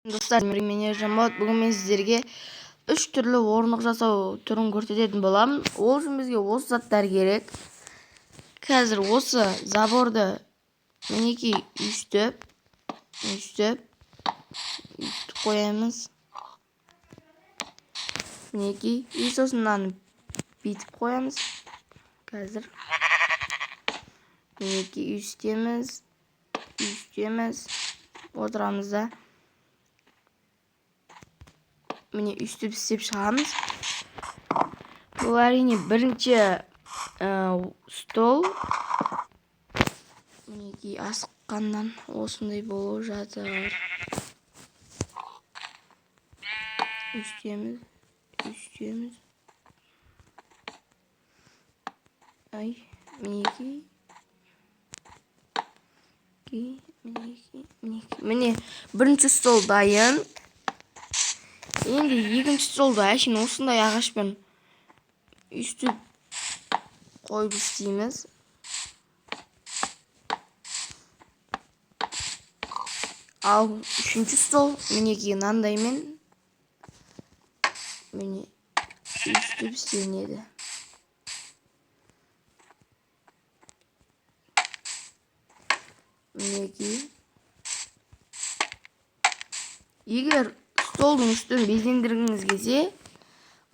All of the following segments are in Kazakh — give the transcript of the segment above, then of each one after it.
Достар, мен Ержан. Бүгін мен сіздерге үш түрлі орындық жасау түрін көрсететін боламын. Ол үшін бізге осы заттар керек. Қазір осы заборды мінекей өйстіп, өйстіп, өйстіп қоямыз. Мінекей, и сосын мынаны бүйтіп қоямыз. Қазір мінекей өйстеміз, өйстеміз, отырамыз да. Міне, өйстіп істеп шығамыз. Бұл, әрине, бірінші стол. Мінекей, асыққаннан осындай болып жатыр. Өйстеміз, өйстеміз. Ай, мінекей. Мінекей, мінекей. Міне, бірінші стол дайын. Енді екінші столды әшейін осындай ағашпен өйстіп қойып істейміз. Ал үшінші стол мінекей мынандаймен, міне, өйстіп істелінеді. Мінекей. Егер столдың үстін безендіргіңіз келсе,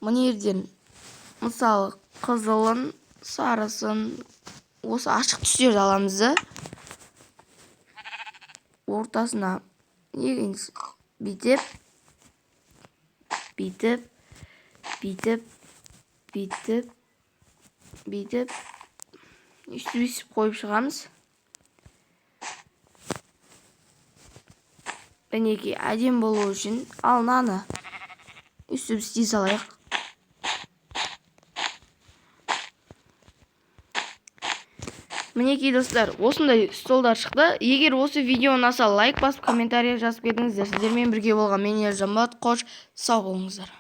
мына жерден, мысалы, қызылын, сарысын, осы ашық түстерді аламыз да, ортасына бүйтіп, бүйтіп, бүйтіп, бүйтіп, бүйтіп, өйстіп өйстіп қойып шығамыз. Мінекей, әдемі болу үшін. Ал мынаны өйстіп істей салайық. Мінекей, достар, осындай столдар шықты. Егер осы видео ұнаса, лайк басып, комментарий жазып кетіңіздер. Сіздермен бірге болған мен, Ержан. Қош, сау болыңыздар.